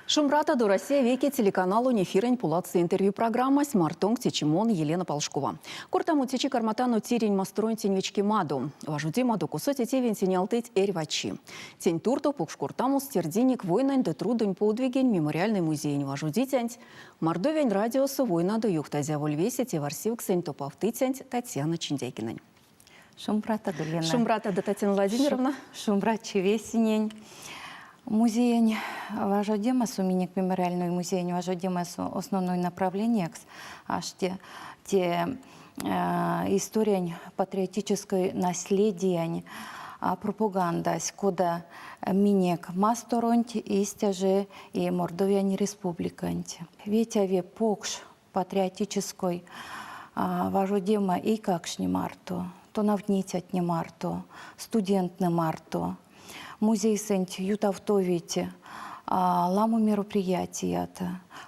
Шумбратадо, Россия вейке телеканалонь эфирэнь поладсы интервью программась мартонк течи мон Елена Полшкова. Кортамо течи карматано тиринь масторонтень вечкемадо. Важодемадо косо те тевентень алтыть эрьва чи. Тень туртов покш кортамос тердинек войнань ды трудонь подвигень мемориальной музеень важодицянть, Мордовиянь радиосо войнадо ёвтазь аволь весе теварсевксэнь топавтыцянть Татьяна Чиндяйкинань. Шумбратадо, Лена. Шумбратадо, Татьяна Владимировна. Шумбрачи весенень. Музеень важодемасо, минек мемориальной музеень важодемасо основной направлениякс ашти те историянь патриотической наследиянь пропагандась, кода минек масторонть, истя же и Мордовиянь республиканть. Ветяви покш патриотической важодема эйкакштне марто, тонавтницятне марто, студенттнэ марто. Музейсэнть ютавтовить ламо мероприятият,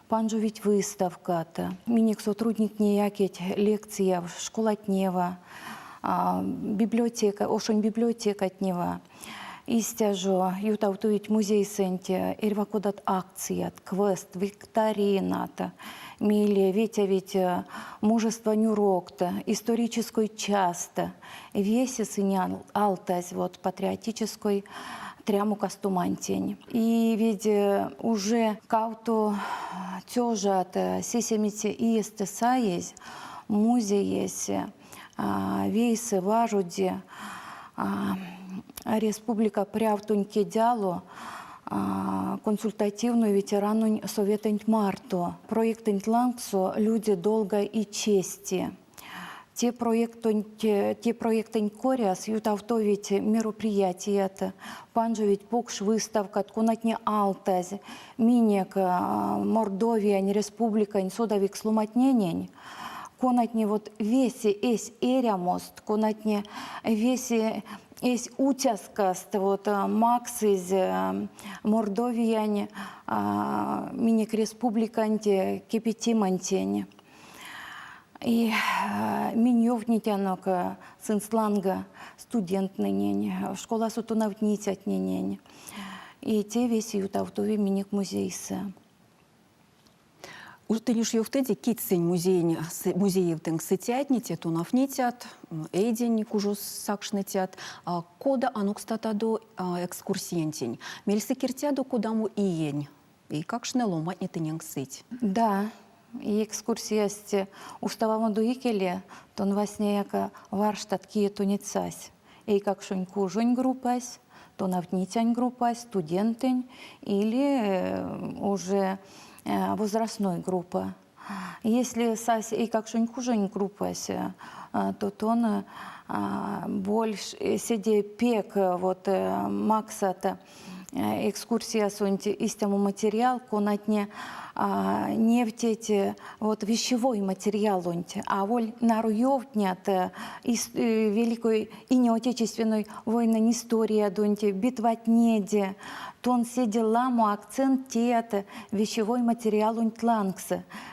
панжовить выставкат. Минек сотрудниктне якить лекцияв школатнева, библиотека, ошонь библиотекатнева. Истя жо ютавтовить музейсэнть эрьва кодат акцият, квест, викторинат, мейле ветявить мужествань урокт, исторической част. Весе сынь алтазь вот патриотической трямо кастомантень. И ведь уже кавто тёжат сисемице иестэ саезь музеесь вейсэ важоди республика прявтонь кедяло консультативной ветеранонь советэнть марто. Проектэнть лангсо люди долга и чести. Те проектонть, те проектэнть коряс ютавтовить мероприятият, панжовить покш выставкат, конатне алтазь минек Мордовиянь республикань содавикс ломатненень. Конатне вот весе эсь эрямост, конатне весе эсь уцяскаст вот максызь Мордовиянь минек республиканть кепетемантень. И минь ёвтнетянок сынст ланга студенттнэнень, школасо тонавтницятненень. И те весе ютавтови минек музейсэ. Тынь уш ёвтыде, кить сынь музеень, музеев тынк сыцятне, те тонавтницят, эйдень кужос сакшныцят. Кода анокстатадо экскурсиянтень? Мельсэ киртядо кодамо иень эйкакштне, ломантне тыненк сыть? Да, и экскурсиясь уставамодо икеле тон васняяк варштат, кие тонеть сась. Эйкакшонь кужонь группась, тонавтницянь группась, студентэнь или уже возрастной группа. Если сась эйкакшонь кужонь группась, то тон больше седе пек вот максат экскурсиясонть истямо материал, конатне невтить вот вещевой материалонть, аволь наруёвтнят Великой и Отечественной войнань историядонть, битватнеде, тон седе ламо акцент теят вещевой материалонть лангс,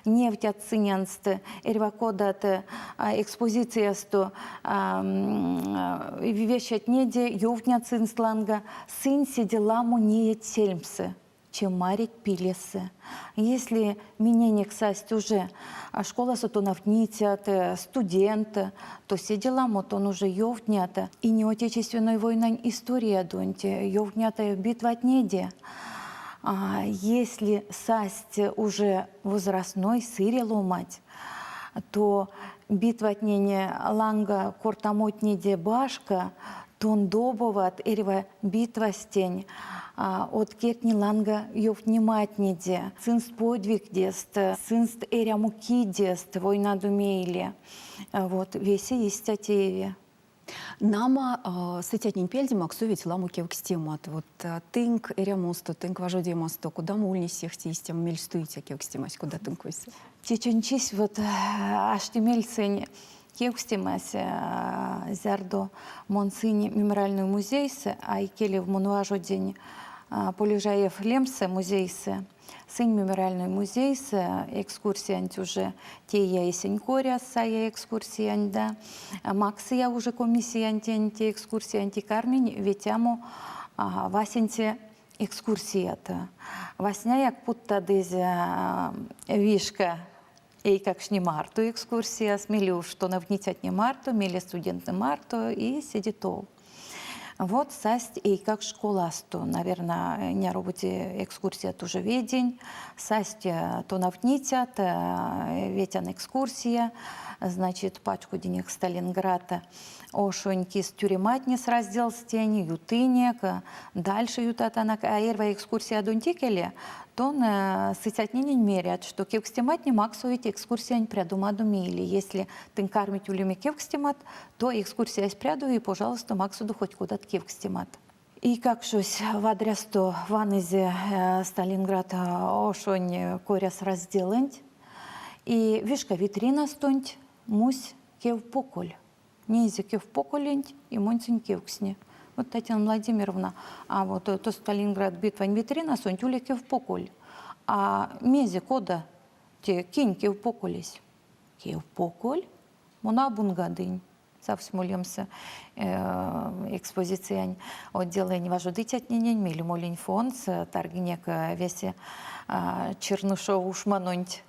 невтят сыненст эрьва кодат экспозициясто вещатнеде, ёвтнят сынст ланга, сынь седе ламо неить сельмсэ, чем марить пилесэ. Если миненек састь уже школасо тонавтницят, студент, то седе ламо тон уже ёвтнят и не Отечественной войнань историядонть, ёвтнят битватнеде. А если састь уже возрастной сыре ломать, то битватнене ланга кортамотнеде башка, тон добоват эрьва битвастень откертни ланга ёвтнематнеде, сынст подвигдест, сынст эрямо кидест войнадо мейле. Вот, весе истя тееви. Нама, сыцятнень пельде максовить ламо кевкстемат. Вот тынк эрямосто, тынк важодемасто, кодамо ульнесь сехте истямо мельстуиця кевкстемась, кода тынк койсэ? Течинь чись вот ашти мельсэнь кевкстемась, зярдо мон сынь мемориальной музейсэ, а икелев мон важодинь Полежаев лемсэ музейсэ. Сынь мемориальной музейсэ экскурсиянть уже тея эсень коряс сая экскурсиянть, да. Максыя уже комиссиянтень те экскурсиянть и карминь ветямо васенце экскурсията. Васняяк путтадызь вишка эйкакштне марто экскурсияс, мейле уш тонавтницятне марто, мейле студенттнэ марто и седе тов. Вот састь эйкакш школасто, наверное, зняро-бути экскурсият уже ветинь. Састь тонавтницят, ветян экскурсия, значит, пачкодинек Сталинград ошонь кис тюрематнес разделстень, ютынек, дальше ютатанок. А эрьва экскурсиядонть икеле тон сыцятненень мерят, что кевкстематне максовить экскурсиянь прядомадо мейле. Если тынь кармить улеме кевкстемат, то экскурсиясь прядови, пожалуйста, максодо хоть кодат кевкстемат. Эйкакшось вадрясто ванызе Сталинград ошонь коряс разделэнть и вишка витринастонть мусь кевпоколь. Неизе кевпоколенть и монь кевкстни. Вот, Татьяна Владимировна, а вот то Сталинград битвань витринасонть ули кевпоколь. А мезе кода те кинь кевпоколесь? Кевпоколь? Мон абунгадынь. Савсь молемс экспозициянь отделэнь важодицятненень, мейле молинь фондс, таргинек весе Чернышев ушманонть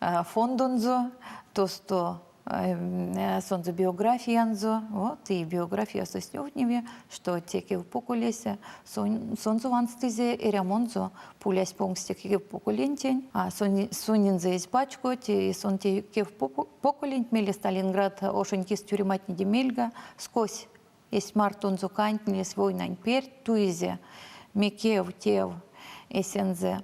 фондонзо, тосто сонзэ биографиянзо, вот, и биографиясо ёвтневи, что те кевпоколесь сонзэ ванстызе эрямонзо, пулясь понгсь те кевпоколентень, а сонензэ эзь пачкодть, и сон те кевпоколенть мейле Сталинград ошонь кис тюрематнеде мельга скось эсь мартонзо кандтнесь войнань перть, туизе мекев тев эсензэ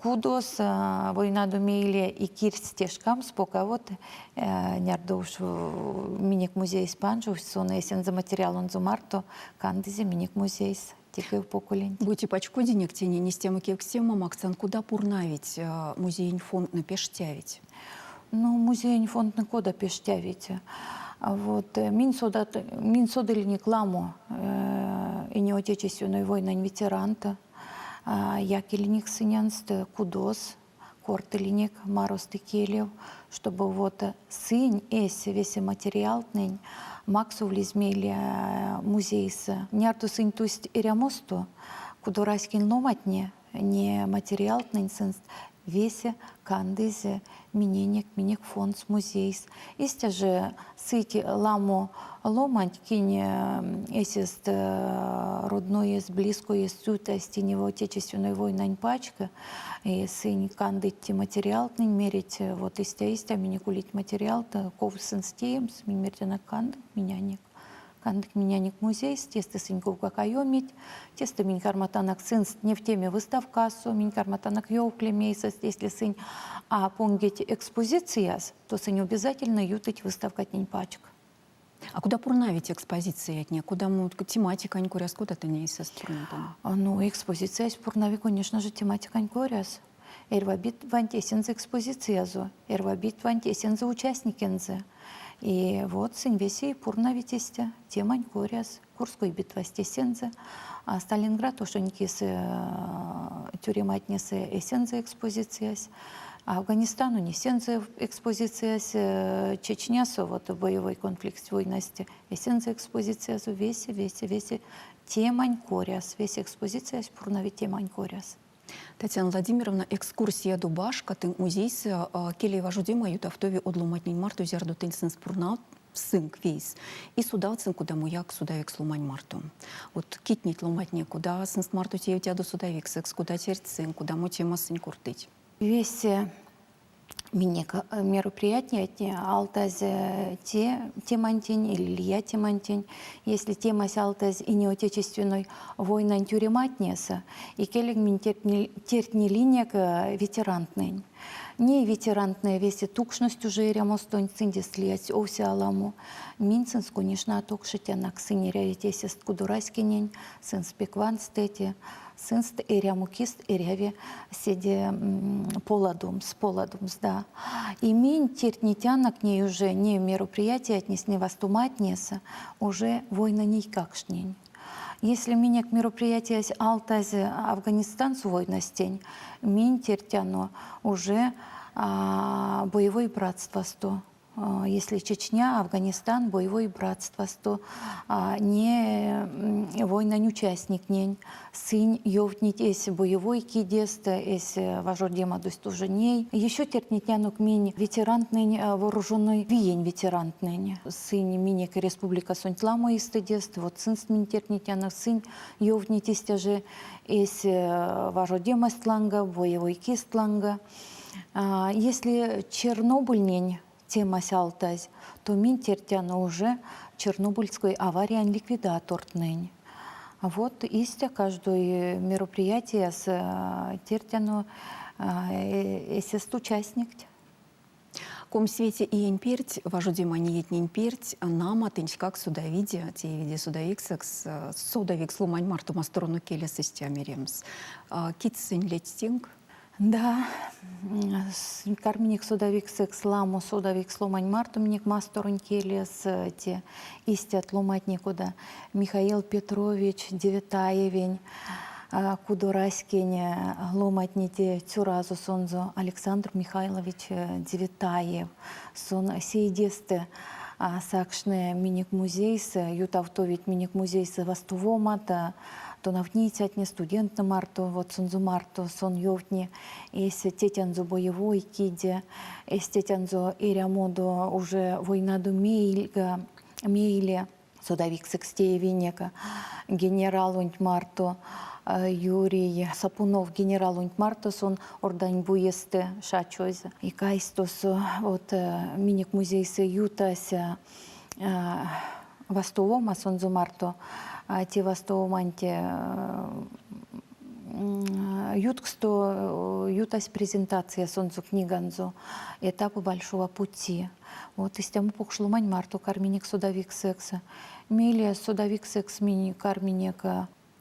кудос войнадо мейле и кирдсь те шкамс, пока вот зярдо уш минек музейс панжовсь, сон эсензэ материалонзо марто кандызе минек музейс те кевпоколенть. Бути пачкодинек тенень истямо кевкстема, максан, кода пурнавить музеень фондтнэ, пештявить? Ну, музеень фондтнэ кода пештявить? Вот, минь содат, минь содылинек ламо Ине Отечественной войнань ветерант, якилинек сыненст кудос, кортылинек мартост икелев, чтобы вот сынь эсь весе материалтнэнь максовлизь мейле музейсэ. Зярдо сынь тусть эрямосто, кудораськень ломантне не материалтнэнь сынст весе кандызе миненек, минек фондс, музейс. Истя же сыть ламо ломанть, кинь эсест родноест, близкоест ютасть Ине Отечественной войнань пачка, и сынь кандыть те материалтнэнь, мерить, вот истя, истя минек улить материалт, ков сынст теемс, минь мертянок кандыть минянек. Кандыть минянек музейс, тестэ сынь ковгак а ёмить, тестэ минь карматанок сынст невтеме выставкасо, минь карматанок ёвклеме эйсэст, если сынь а понгить экспозицияс, то сынь обязательно ютыть выставкатнень пачк. А кода пурнавить экспозициятне? Кодамо тематикань коряс, кода тынь эйсэст пурнатано? Ну, экспозициясь пурнави, конечно же, тематикань коряс. Эрьва битванть эсензэ экспозициязо, эрьва битванть эсензэ участникензэ. И вот сынь весе пурнавить истя, темань коряс, Курской битвась эсензэ, а Сталинград ошонь кис тюрематнесэ эсензэ экспозициясь, Афганистанонь эсензэ экспозициясь, Чечнясо вот боевой конфликт войнасто эсензэ экспозициязо, весе, весе, весе темань коряс, весе экспозициясь пурнави темань коряс. Татьяна Владимировна, экскурсиядо башка тынк музейсэ келей важодема ютавтови од ломантнень марто, зярдо тынь сынст пурнавсынк вейс и содавтсынк кодамояк содавикс ломань марто. Вот кить неть ломантне, кода сынст марто теевтядо содавиксэкс, кода тердьсынк, кодамо тема сынь кортыть? Весе минек мероприятиятне алтазь те темантень или лия темантень. Если темась алтазь Ине Отечественной войнань тюрематнесэ, икеле минь тердтнилинек ветерантнэнь. Ней ветерантнэ весе тукшность уже эрямостонть, сындест лиядсть овсе аламо. Минь сынст, конечно, а токшетянок, сынь эрявить эсест кудораськенень, сынст пек ванстыть. Сынст эрямо кист эряви седе поладомс, поладомс, да. И минь тердтнетянок ней уже не мероприятиятнес, не вастоматнес, уже войнань эйкакштнень. Если минек мероприятиясь алтазь Афганистанс войнастень, минь тердтяно уже боевой братствасто. Если Чечня, Афганистан, боевой братствасто, не войнань участниктнень, сынь ёвтнить эсь боевой кидест, эсь важодемадост тоже ней. Еще тердтнетянок минь ветерантнэнь, вооруженной виень ветерантнэнь. Сынь минек республикасонть ламо эйстэдест, вот сынст минь тердтнетянок, сынь ёвтнить истя же эсь важодемаст ланга, боевой кист ланга. Если Чернобыльнень темась алтазь, то минь тердтяно уже Чернобыльской авариянь ликвидатортнэнь. Вот истя каждой мероприятияс тердтяно эсест участникть. 25 иень перть, важодемань иетнень перть, нама, тынськак содавиде, теевиде содавиксэкс, содавикс ломань марто масторонок келес истя меремс. Кить сынь ледстинк? Да, карминек содавиксэкс ламо содавикс ломань марто минек масторонь келес те истят ломатне, кода Михаил Петрович Девятаевень, кудораськень ломатне те цёразо сонзэ Александр Михайлович Девятаев. Сон сеедестэ сакшны минек музейс, ютавтовить минек музейсэ вастовомат, тонавтницятне, студенттнэ марто, вот сонзэ марто сон ёвтни эсь тетянзо боевой киде, эсь тетянзо эрямодо уже войнадо мейле, мейле содавиксэкс теевинек генералонть марто Юрий Сапунов генералонть марто сон Орданьбуестэ шачозь. И кайсь тосо вот минек музейсэ ютась вастовома сонзэ марто. Те вастовоманть ютксто ютась презентация сонзэ книганзо «Этапы большого пути». Вот истямо покш ломань марто карминек содавиксэкс. Мейле содавиксэкс минь карминек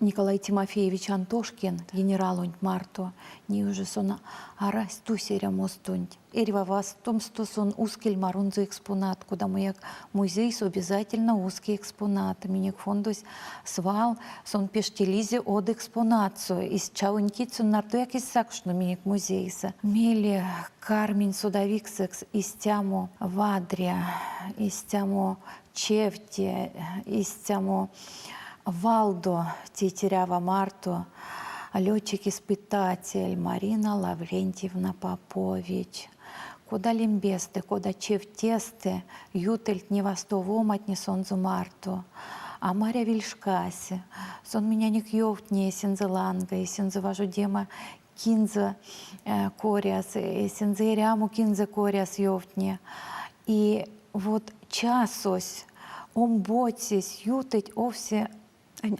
Николай Тимофеевич Антошкин генералонть марто, ней уже сон арась тусь эрямостонть. Эрьва вастомсто сон ускиль маронзо экспонат, кодамояк музейс обязательно уски экспонат. Минек фондось свал сон пештилизе од экспонатсо. Из чавонь кить сон нардояк эзь сакшно минек музейсэ. Мейле карминь содавиксэкс истямо вадря, истямо чевте, истямо валдо тетерява марто летчик-испытатель Марина Лаврентьевна Попович. Кода лембестэ, кода чевтестэ ютыльть не вастовоматне сонзэ марто. А марявиль шкась. Сон миненек ёвтни эсензэ ланга, эсензэ важодема кинзэ коряс, эсензэ эрямо кинзэ коряс ёвтни. И вот часось, омбоцесь ютыть овсе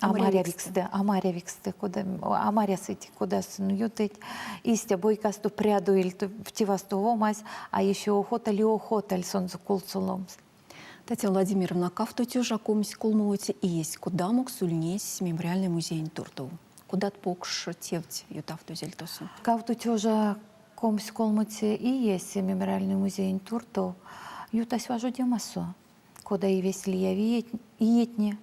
амарявикстэ, амарявикстэ, кода амарясыть, кода сын ютыть. Истя бойкасто прядуиль те вастовомась, а еще охота ли охота сонзэ кулсоломс. Татьяна Владимировна, кавто тёжа 23 иесь кодамокс ульнесь мемориальной музеенть туртов? Кодат покш тевть ютавтозельть тосо? Кавто тёжа 23 иесь мемориальной музеенть туртов ютась важодемасо, кода и весе лия иетне.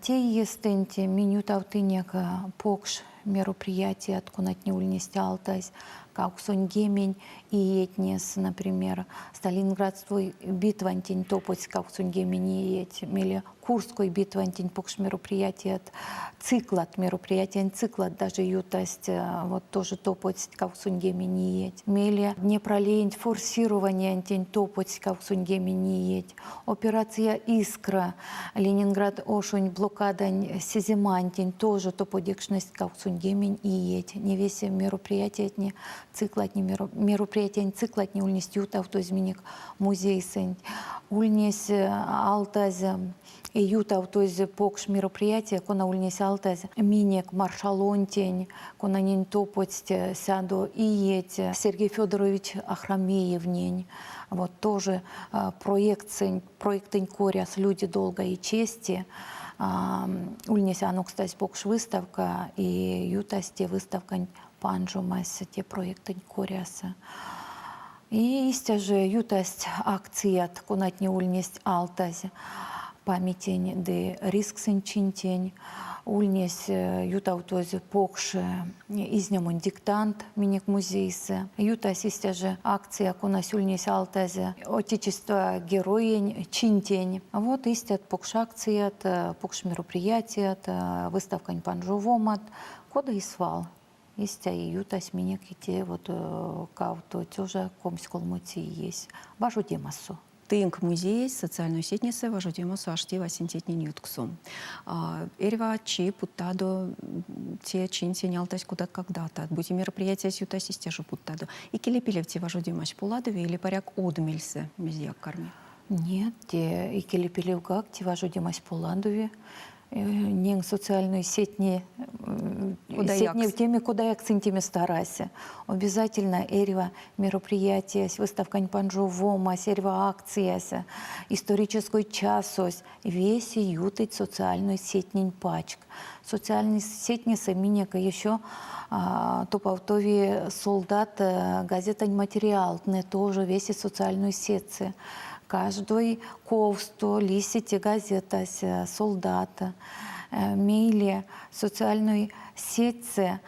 Те иестэнть минь ютавтынек покш мероприятият, конатне ульнесть алтазь 80 иетнес, например, Сталинградской битвантень топодсь 80 иеть, мейле Курской битвантень покш мероприятият, циклат, мероприятиянь циклат даже ютасть, вот тоже топодсть 80 иеть. Мейле Днепролеенть форсированиянтень топодсть 80 иеть. Операция «Искра», Ленинград ошонь блокадань сеземантень тоже топодекшность 80 иеть. Не весе мероприятиятне, циклатне, мероприятиянь циклатне ульнесть ютавтозь минек музейсэнть. Ульнесь алтазь и ютавтозь покш мероприятие, кона ульнесь алтазь минек маршалонтень, конанень топодсть сядо иеть Сергей Федорович Ахрамеевнень. Вот тоже проектэнь, проектэнь коряс «Люди долга и чести» ульнесь анокстазь покш выставка, и ютась те выставканть панжомась те проектэнть коряс. И истя же ютасть акцият, конатне ульнесть алтазь памятень ды ризксэнь чинтень. Ульнесь ютавтозь покш изнямонь диктант минек музейсэ. Ютась истя же акция, конась ульнесь алтазь Отечество героень чинтень. Вот истят покш акцият, покш мероприятият, выставкань панжовомат, кода и свал. Истя и ютась минек и те вот кавто тёжа 23 иесь важодемасо. Тынк музеесь социальной сетнесэ важодемасо ашти васенцетнень ютксо. Эрьва чи путтадо те чинтень алтазь кодат-как датат. Бути мероприятиясь ютась, истя жо путтадо. Икелепелев те важодемась поладови или паряк од мельсэ мезеяк карми? Нет, те икелепелевгак те важодемась поладови. Нень социальной сетне сетневтеме кодаяк сынтеме старайся. Обязательно эрьва мероприятиясь, выставкань панжовомась, эрьва акциясь, исторической часось, весе ютыть социальной сетнень пачк. Социальной сетнесэ минек еще топавтови солдат газетань материалтнэ тоже весе социальной сетьсэ. Каждой ковсто лиси те газетась солдат. Мейле социальной сетьсэ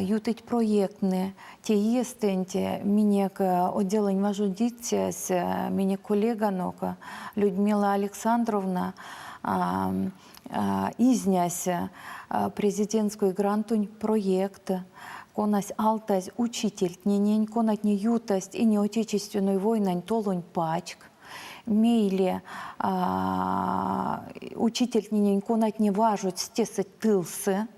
ютыть проектнэ. Те иестэнть минек отделэнь важодицясь, минек коллеганок Людмила Александровна изнясь президентской грантонь проект, конась алтазь учительтненень, конатне ютасть Ине Отечественной войнань толонь пачк. Мейле учительтненень, конатне важодсть тесэ тылсэ,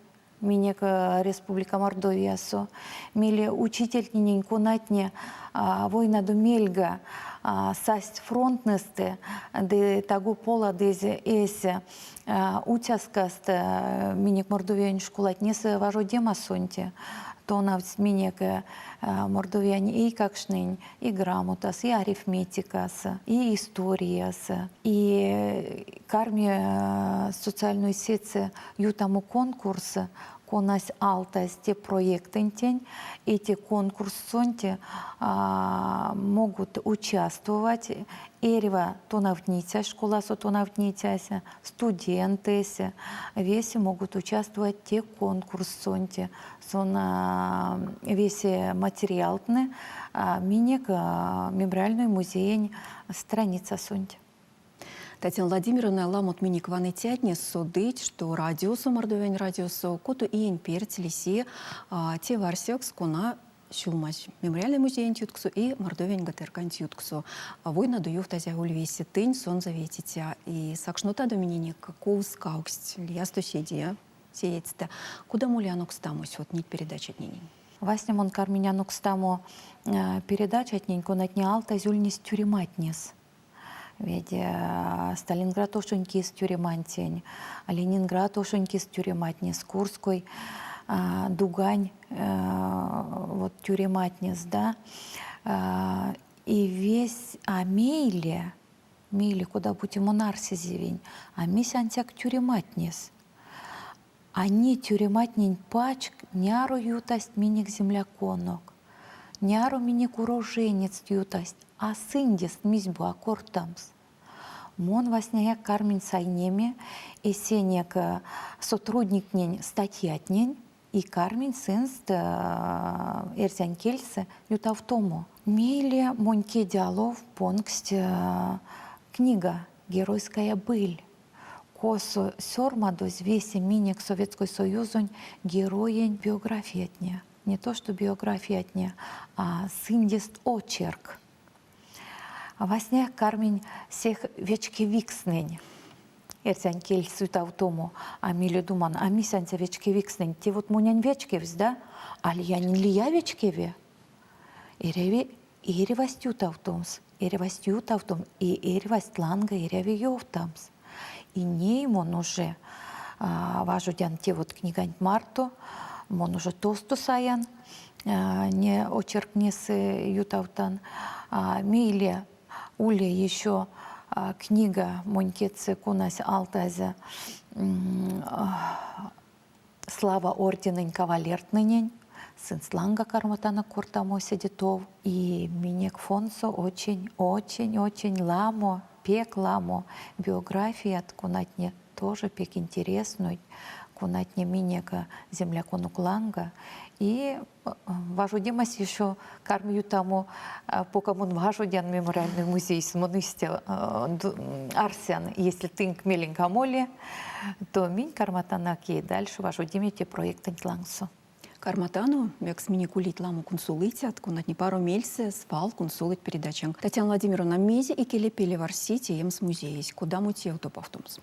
минек Республика Мордовиясо. Мейле учительтненень, конатне войнадо мельга састь фронтнэстэ ды таго поладызь эсь уцяскаст минек Мордовиянь школатнесэ важодемасонть. Тонавтсть минек Мордовиянь эйкакштнень и грамотас, и арифметикас, и историяс, и карми социальной сетьсэ ютамо конкурс, конась алтазь те проектэнтень. Эти конкурссонть могут участвовать эрьва тонавтницясь, школасо тонавтницясь, студентэсь, весе могут участвовать те конкурссонть. Сон весе материалтнэ минек мемориальной музеень страницасонть. Татьяна Владимировна, ламот минек ваныцятне содыть, што радиосо, Мордовиянь радиосо, кото иень перть лиси те арсевкс, кона сюлмазь мемориальной музеенть ютксо и Мордовиянь ГТРК-нть ютксо. Войнадо ёвтазь аволь весе тынь сонзэ ветиця. И сакшнотадо миненек ковскавксть, лиясто седе сеедьстэ. Кода моли анокстамось вот неть передачатненень? Васня мон карминь анокстамо передачатнень, конатне алтазь ульнесть тюрематнес. Ведь Сталинград ошонь кис тюремантень, Ленинград ошонь кис тюрематнес, Курской дугань вот тюрематнес, да. И весь, а мейле, мейле кода-бути мон арсезевинь, а месь ансяк тюрематнес. А не тюрематнень пачк няро ютасть минек земляконок, няро минек уроженецть ютасть, а сындест мезть бу а кортамс. Мон васняяк карминь сайнеме эсенек сотрудниктнень статьятнень и карминь сынст эрзянь кельсэ ютавтомо. Мейле монь кедь алов понгсть книга «Геройская быль», косо сёрмадозь весе минек Советской Союзонь героень биографиятне. Не то что биографиятне, а сындест очерк. Васня карминь сех вечкевикснэнь эрзянь кельс ютавтомо, а мейле думан, а мись ансяк вечкевикснэнь, те вот монень вечкевсь, да? А лиянень лия вечкеви? Эряви эрьвась ютавтомс, эрьвась ютавтом и эрьвась ланга эряви ёвтамс. И ней мон уже важодян те вот книганть марто, мон уже тосто саян, не очеркнесэ ютавтан. Мейле ули еще книга монь кедьсэ, конась алтазь Слава орденэнь кавалертнэнень, сынст ланга карматано кортамо седе тов. И минек фондсо очень, очень, очень ламо, пек ламо биографият, конатне тоже пек интереснойть, конатне минек земляконок ланга. И важодемась еще карми ютамо, пока мон важодян мемориальный музейс, мон истя арсян, если тынк меленк а моли, то минь карматанок и дальше важодеме те проектэнть лангсо. Карматано, мекс минек улить ламо кунсолыцят, конатне паро мельсэ свал кунсолыть передачанк. Татьяна Владимировна, мезе икелепелев арси теемс музеесь, кодамо тев топавтомс?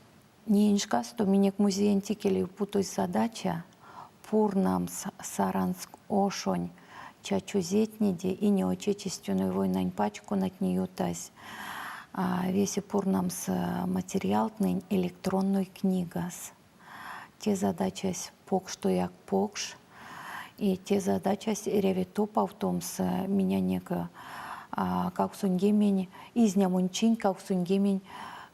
Неень шкасто минек музеенть икелев путозь задача пурнамс Саранск ошонь чачозетнеде Ине Отечественной войнань пачк, конатне ютазь, весе пурнамс материалтнэнь электронной книгас. Те задачась покштояк покш, и те задачась эряви топавтомс минянек кавксоньгемень изнямонь чинь кавксоньгемень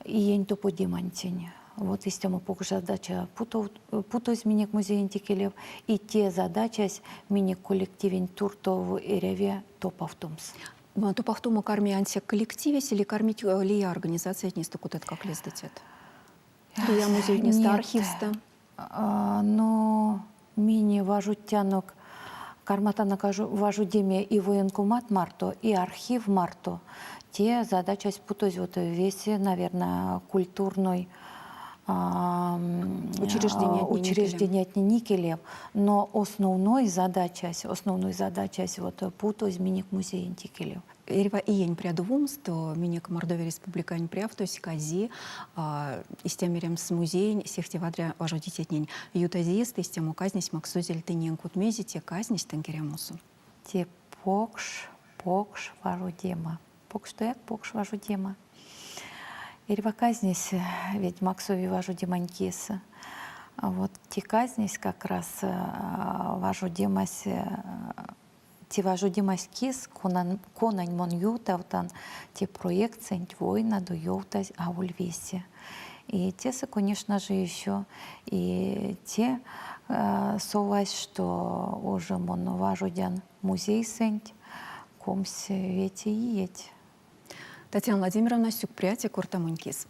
иень топодемантень. Вот истямо покш задача путозь минек музеенть икелев, и те задачась минек коллективенть туртов эряви топавтомс. Топавтомо карми ансяк коллективесь или кармить лия организациятнестэ кодат-как лездыцят? Лия музейтнестэ, архивстэ? Но минь важодтянок, карматанок важодеме и военкомат марто, и архив марто. Те задачась путозь вот весе, наверное, культурной учреждениятне икелев. Но основной задачась вот путозь минек музеенть икелев. Эрьва иень прядовомсто минек Мордовия Республикань прявтось кази истя меремс музеень сехте вадря важодицятнень. Ютазь иестэ истямо казнесь максозель тыненк. Вот мезе те казнесь тынк эрямосо? Те покш, покш важодема. Покштояк покш важодема. Эрьва казнесь ведь максови важодемань кис. Вот те казнесь как раз важодемась те важодемась кис, конань мон ёвтавтан, те проектсэнть войнадо ёвтазь аволь весе. И тесэ, конечно же, еще и те совась, что уже мон важодян музейсэнть 25 иеть. Татьяна Владимировна, сюкпря те кортамонть кис.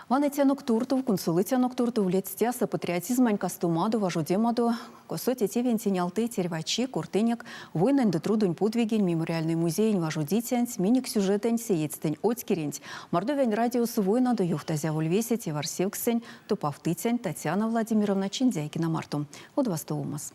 Ваныцянок туртов, кунсолыцянок туртов ледстяса патриотизмань кастомадо, важодемадо, косо те тевентень алтыть эрьва чи, кортынек, войнань ды трудонь подвигень мемориальной музеень важодицянть, минек сюжетэнть сеедьстэнь откеренть. Мордовиянь радиосо войнадо ёвтазь аволь весе теварсевксэнь топавтыцянть Татьяна Владимировна Чиндяйкина марто. Од вастовомас.